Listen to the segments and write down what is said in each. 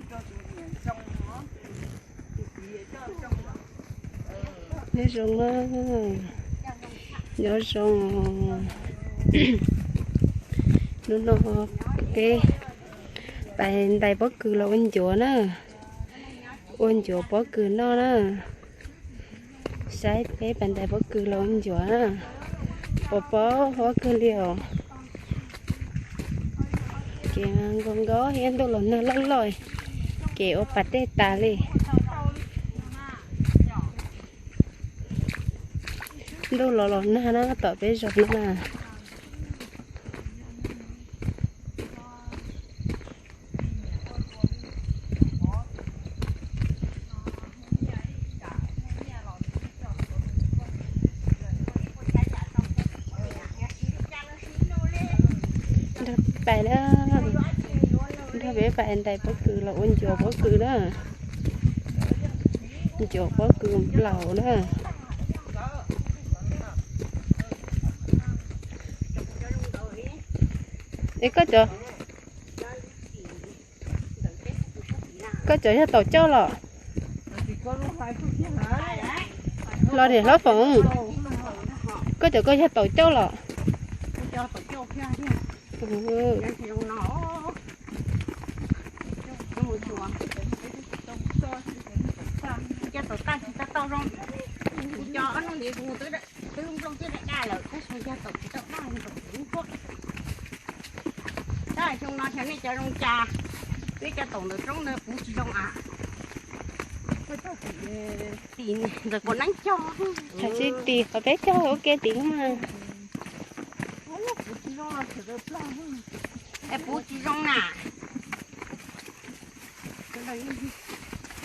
Nyob zoo, nyob zoo. Hnub no peb pais ntais pob kws los ua ncuav na, ua ncuav pob kws noj na. Saib peb pais ntais pob kws los ua ncuav na. Pos pob huab kawg li os. Kev nkaus nkaus thiab ntuj los nag loj loj, kev ua pas dej tas li. Ntuj los los nag na tom peb zos no na. Nrog peb pais na, nrog peb pais ntais pob kws los ua ncuav pob kws na. Ncuav pob kws plaus na. Es koj cov, koj cov yog taum coj los? Los niam hlob Foom, koj cov koj yog taum coj los? Cov taum taj tsis tau tau zoo, kuv cov ob nub ntiv kuv twb nplooj twb daj daj lawm tab sis cov taum tsis tau daj li kom kuv lub nkuaj. Tab xyoo no xyov nej cov zoo cas, nej cov taum ntawm roob ntawd puv tsis zoo a. Tim ntawm kuv neeb cog. Tsis tim qhov peb cog ua ke tim mas. Es puv tsis zoo na.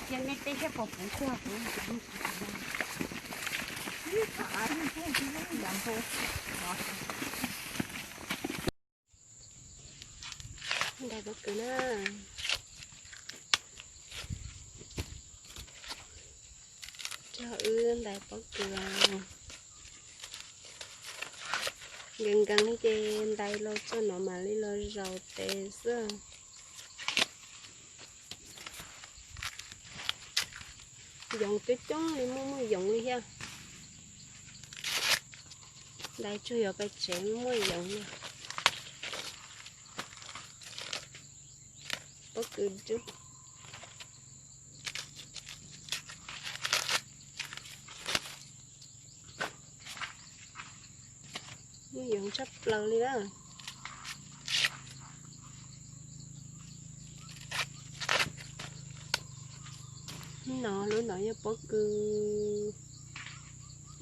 Cia nej teb saib puas puv tsuag. Ntais pob kws na. Tso wb ntais pob kws. Nkees nkees li ces ntais los txog no mam li los zaum tes xwb. Yoov coob coob li, muaj muaj yoov li thiab. Ntais tsuag yuav pais tsev muaj yoov li. Pob kws dub. Muaj yoov tshaj plaws li na. No lub no yog pob kws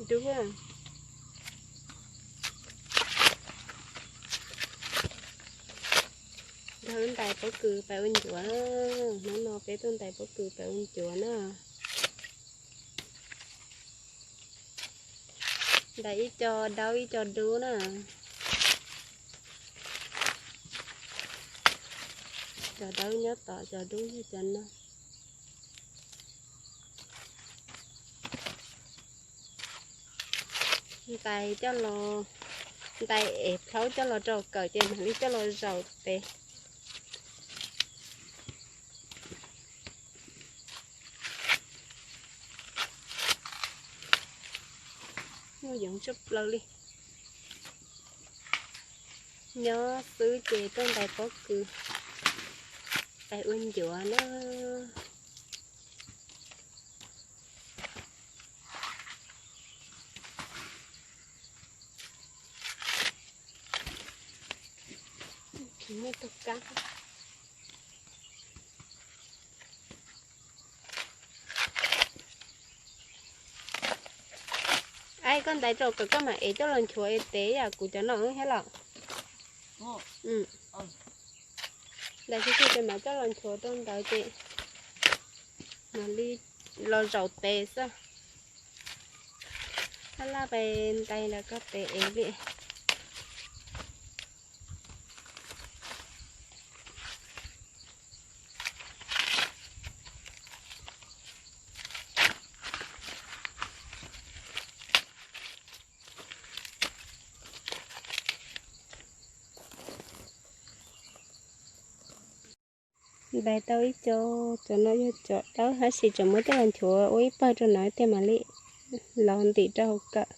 dub. Nrog wb ntais pob kws pais ua ncuav na. Hnub no peb tuaj ntais pob kws pais ua ncuav na. Ntais ib co dawb ib co dub na. Cov dawb nyob tod, cov dub yog cov no. Ntais coj los, ntais es plhaub coj los rau kawm ces mam li coj los zaum tes. Muaj yoov tshaj plaws li. Nyob xwb ces tuaj ntais pob kws, ntais ua ncuav na. Ai, koj ntais rau kom koj mam ev coj los nchuav es tes yam kuv cov no thiab los? Ntais tsis tau ces mam coj los nchuav rau ntawd ces mam li los zaum tes xwb. Laj laj pais ntais ntawm koj tes ev li. Ntais tau ib co, cov no yog cov dawb tab sis tseem muab coj los nchuav ua ib pawg rau no thiaj mam li los ntim rau hauv kawm.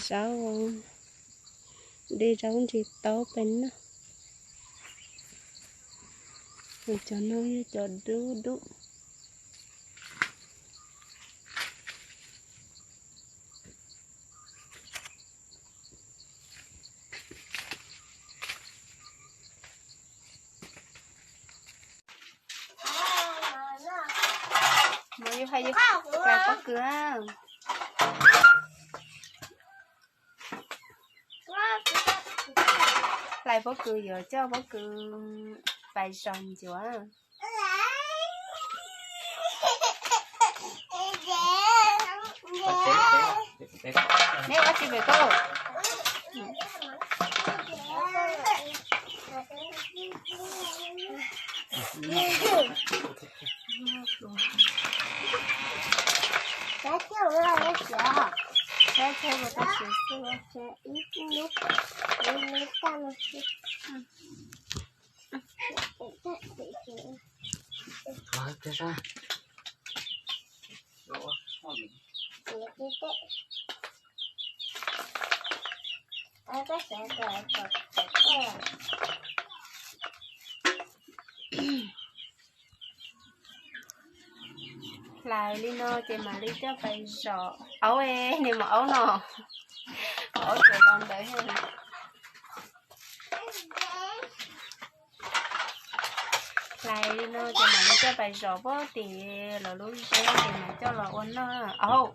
Zaub, de zaub ntsis taub pem no. Cov no yog cov dub dub. Mus yus hais yus hlais pob kws. Hlais pob kws yuav coj pob kws pais zom ncuav. Neb ua tsi pem koj? Hlais li no ces mam li coj pais zom. Aub, niag maum aub no, maum aub tsuas los ntawd. Hlais li no ces mam li coj pais zom puag tim lawv lub zeb ces mam coj los ua noj. Aub,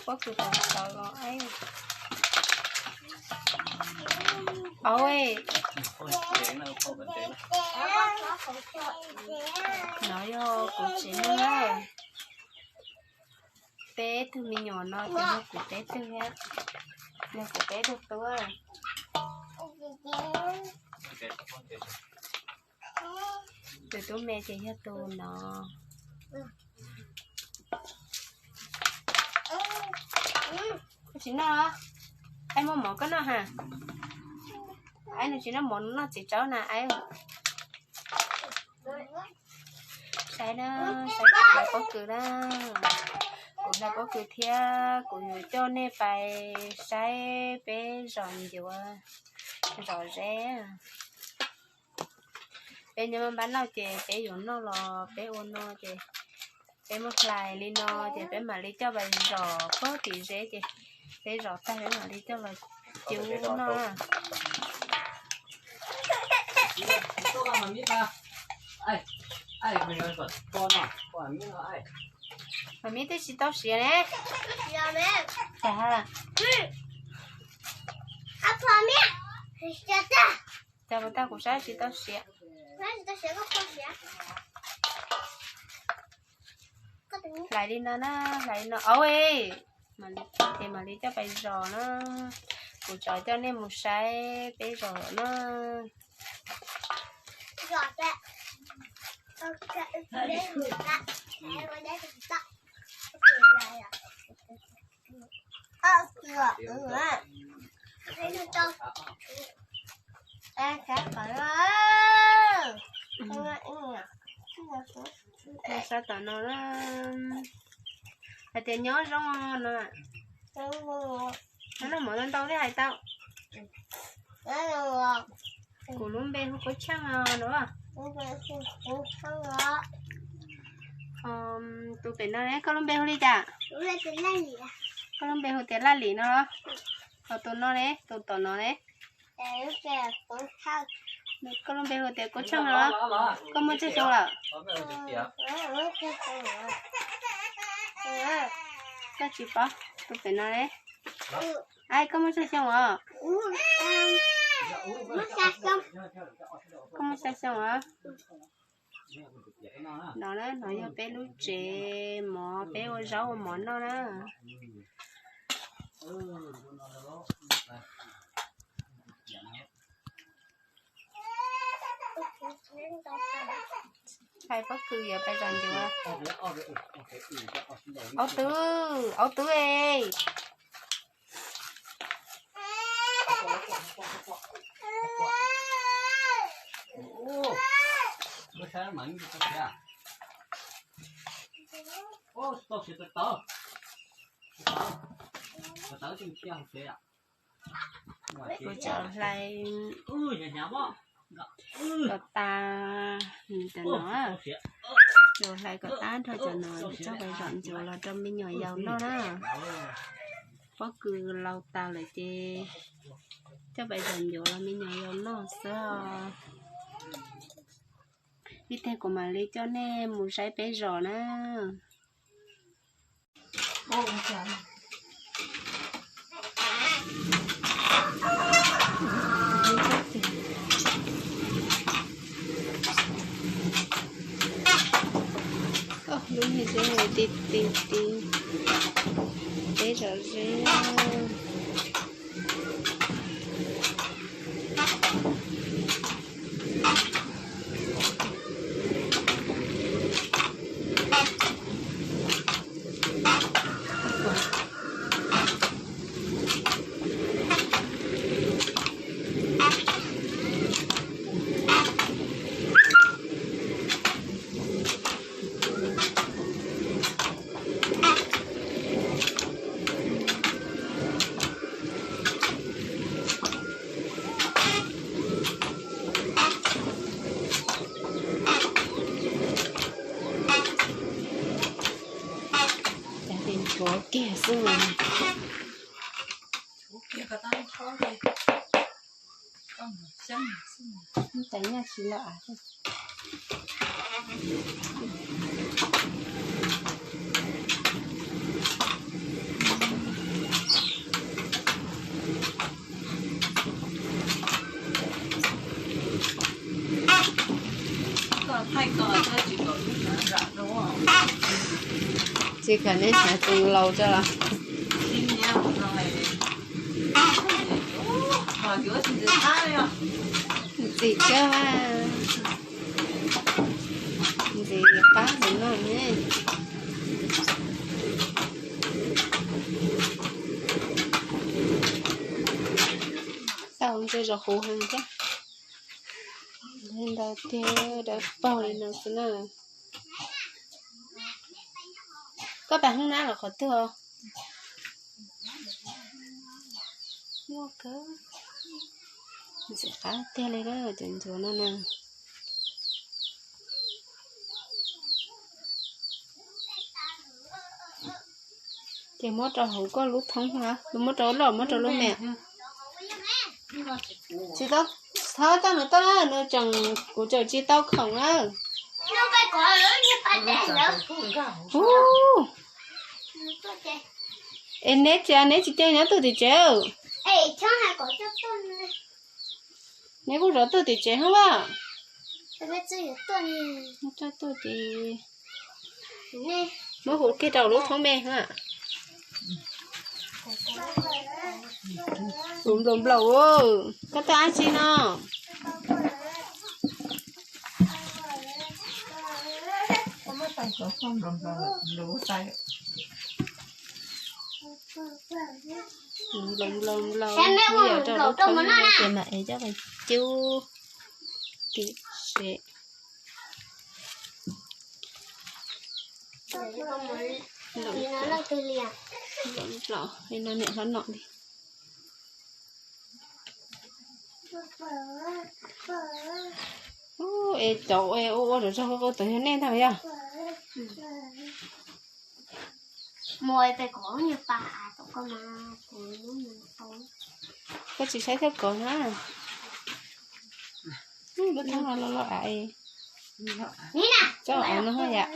pob kws tau tau los. Aub, no yog kuv tsev neeg na. Peb tug me nyuam no ces yog kuv peb tug thiab, yog kuv peb tug tub. Tus tub me ces yog tus no. Koj tsis noj, aib muab mov koj noj ha. Aib nws tsis noj mov, nws noj txiv tsawb na aib. Saib na, saib kuv hlais pob kws na. Kuv hlais pob kws thiab kuv yuav coj nej pais saib peb zom ncuav, zom zeb. Peb nyob npab noj ces peb yuav noj los peb ua no ces peb muab hlais li no ces peb mam li coj pais zom puag tim zeb ces peb zom tag peb mam li coj los cub noj. Mas mi twb tsis tau siav ne. Cas, cas puas tag kuv saib tsis tau siav. Hlais li no na, hlais li no. Aub, es mam li coj pais zom na. Kuv tso coj nej mus saib peb zom na. Sab tom no na, hais tias nyob zoo no. Noj mov ntau ntau thiaj hais tau. Kuv lub npe hu Kub Tsheej no. Tus pem no ne, koj lub npe hu li cas? Koj lub npe hu tias Laj Lim no. Ho tus no ne, tus tom no ne? Koj lub npe hu tias Kub Tsheej no. Koj muaj tsawg xyoo lawm? Koj tsis paub, tus pem no ne. Aib, koj muaj tsawg xyoo os? Koj muaj xya xyoo os? No na, no yog peb lub tsev mov, peb ua zaub ua mov noj na. Hais pob kws yuav pais zom ncuav. Aub twb, aub twb e. Kuv cov hlais kom tas, cov no, cov hlais kom tas nrog cov no coj pais zom ncuav los rau me nyuam yaus noj na. Pob kws laus tas lawm ces coj pais zom ncuav los me nyuam yaus noj xwb os. Ib teg kuv mam li coj nej mus saib peb zos na. Lub niag zeb ti ti ti, peb zos zeb. Cas tes nchuav kiag xwb mas. Tais nyaj tsis lawm. Tsis kom neb hnav tus laus tso los. Ntxim kawg, ntxim qab heev no ne. Tau ntshe zos huv heev thiab. Ntawd tiag, dawb paug li no xwb na. Koj pas hnub nab los qhov twg os? Muaj kawg. Ntxim qab tiag li lawm cov ncuav no na. Ces muab rau hauv koj lub thoob na, muab rau loj, muab rau lub me. Tsis tau, thov tau nws tau na, nws tseem, kuv tseem tsis tau khoom na. Ub. Es neb tsis, neb tsis cia nyob twj tim tsev. Neb kuj zov twj tim tsev hab. Coj twj ces muab hu kiag rau lub thoob me hab. Nplaum nplaum, koj tuaj dab tsi no? Nplaum nplaum, muab yam rau lub thoob no ces mam ev coj pais cub tim tsev. Nplaum nplaum, no niam hlob nom li. Ub, es cov ua ua zog zog ua ua tod yog nej ntag yog? Koj tsis saib thiab kov na. Lub thoob no loj loj av es. Coj av no hab yam.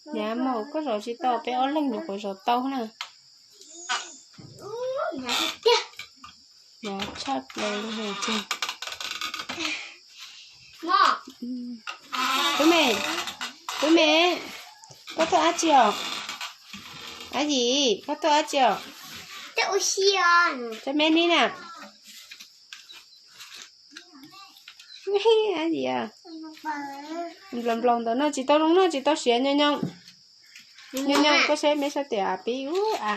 Hnyav mas koj zov tsis tau, peb ob leeg nyuam qhuav zov tau na. Hnyav tshaj plaws li tiag. Tub me, tub me, Koj tuaj dab tsi os? Ab Yim, koj tuaj dab tsi os? Cov me nib na. Ab Yim, nplaum nplaum ntawm no tsis tau zoo no, tsis tau siav nyo nyo. Nyo nyo koj saib, meb saib tias pib ub a.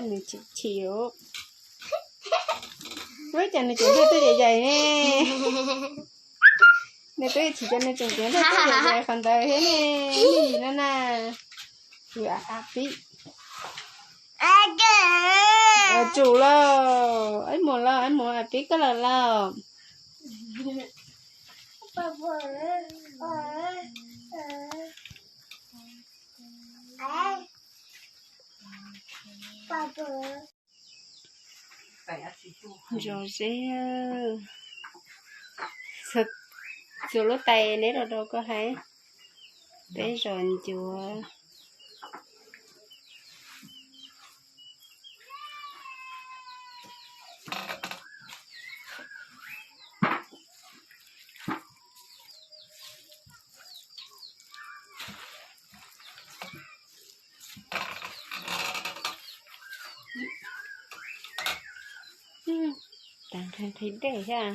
Nws chim chim. Ua cas nws tseem hlub tuaj yais yais ne? Nws twb chim, cas nws tseem hlub tuaj yais yais qhov ntawd thiab ne? Nws yim no na. Ua pib. Tsum lauj, ab mus lauj, ab mus, ab pib koj lawm lauj. Zos zeb, txua lub tais neb rau rau koj hais. Peb zos ncuav. Tag nqhis dej thiab.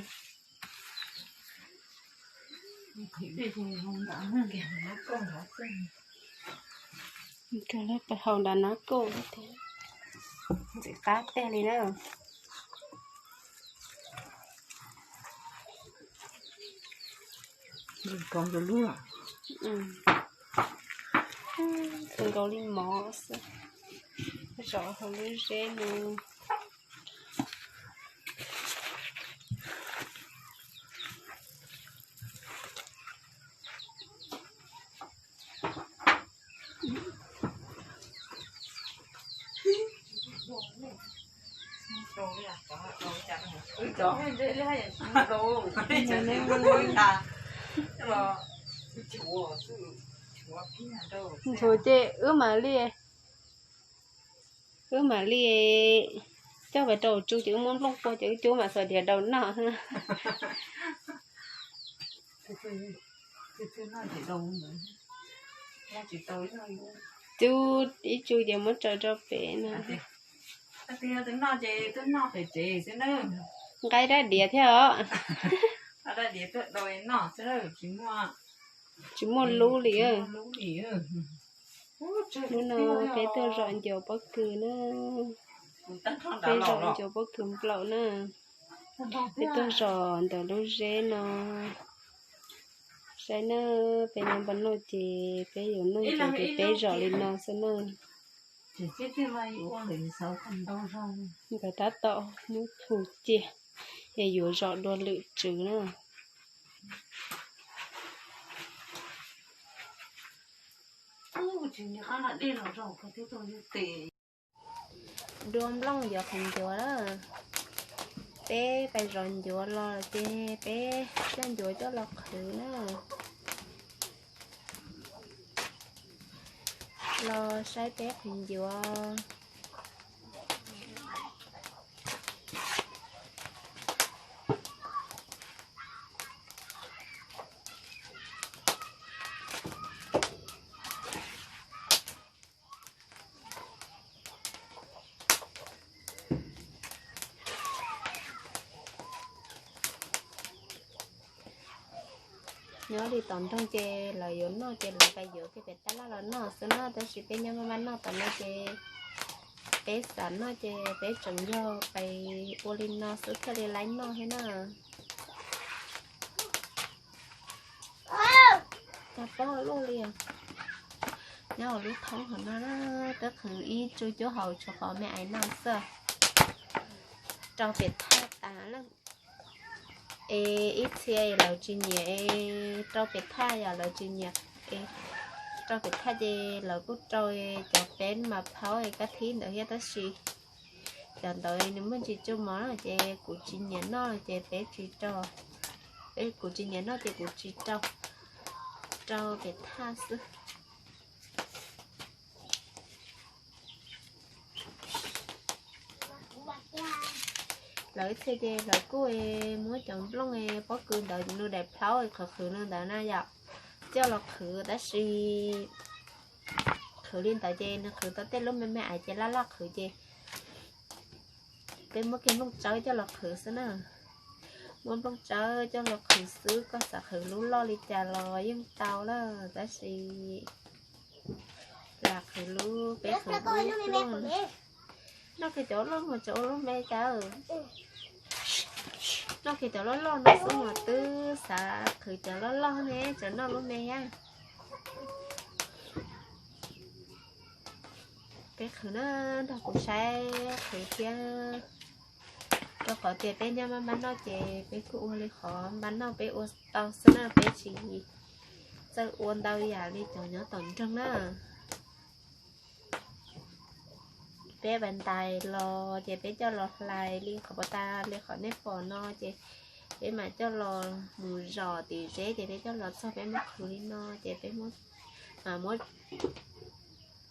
Rau lawv pais haus nram no kuj ntxim qab tiag li na. Zoo nkaus li mov xwb, zom hauv lub zeb no. Ntxhuav ces wb mam li, wb mam li coj pais rau tsu ces wb muab nplooj pua ces wb cub mam xuas diav daus noj. Cub ib tsu ces muab tsaws rau pem no. Nqa ib rab diav thiab os. Tsis muaj lub li. Hnub no peb tuaj zom ncuav pob kws na. Peb zom ncuav pob kws nplaum na. Peb tuaj zom ntawm lub zeb no. Saib na, peb nyob npaj noj ces peb yuav noj ces peb zom li no xwb na. Nkawd tab tom muab hu cia es yuav zom dua lwm tswv na. Dua nplooj yuav qhwv ncuav lawm. Peb pais zov ncuav los ces peb coj ncuav coj los qhwv na. Los saib peb qhwv ncuav. Nyob li tom nroog ces lawv yuav noj ces lawv pais yuav kiag pem tab laj los noj xwb na, tab sis peb nyob maj maj noj tom no ces peb xav noj ces peb tseem yog pais ua li no xwb thiaj li laib noj thiab na. Cas pob luaj li. Nyob hauv lub thoob hauv no na, twb qhwv ib tsu cuab hauv tshuav qhov me ais no xwb. Rau pem thaj tas lawm. Es ib txhia lawv tsis nyiam es rau pem thaj yom, lawv tsis nyiam es rau pem thaj ces lawv kuj rau cov peb mas phaub es kab thib ntawd thiab tab sis cov ntawd nws muaj ntsis tsu mov na ces kuv tsis nyiam noj ces peb tsis rau, kuv tsis nyiam noj ces kuv tsis rau, rau pem thaj xwb. Lawv ib txhia ces lawv kuj muab cov nplooj pob kws ntawd nws daim plhaub qhwv qhwv no ntawd na yom, coj los qhwv tab sis qhwv li ntawd ces nws qhwv tau tej lub me me aiv ces laj laj qhwv ces peb muab kiag nplooj tsawb coj los qhwv xwb na. Muab nplooj tsawb coj los qhwv xwb, koj xav qhwv lub loj li cas los yeej tau lawm tab sis lam qhwv lub, peb qhwv lub. Noj kiag cov loj mas tseem ua lub me cas. Noj kiag cov loj loj no xwb mas twb xav qhwv cov loj loj ne, tseem noj lub me thiab. Peb qhwv na, nrog kuv saib qhwv thiab. Rau qhov tias peb nyob maj maj noj ces peb kuj ua li qhov maj noj peb ua tau xwb na, peb tsis txawj ua ntau yam li cov nyob tom nroog na. Peb vais ntais los ces peb coj los hlais li qhov pas tas li qhov nej pom no ces peb mam coj los mus zom tim zeb ces peb coj los txog peb muab qhwv li no ces peb muab, mam muab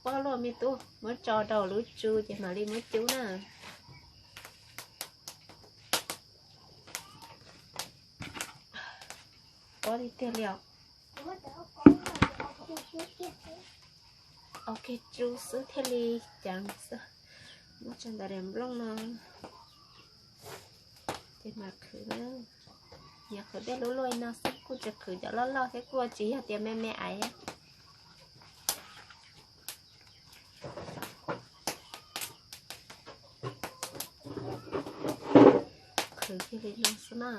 pob luaj me tub muab tso rau lub tsu ces mam li muab cub na. Pob tiag tiag li os. Ok, tsu xwb thiaj li ceev xwb. Muab tso ntawm daim nplooj no ces mam qhwv na. Yog qhwv tej lub luaj no xwb, kuj tsis qhwv cov loj loj thiab, kuj tsis yog tias me me aiv. Qhwv kiag li no xwb na.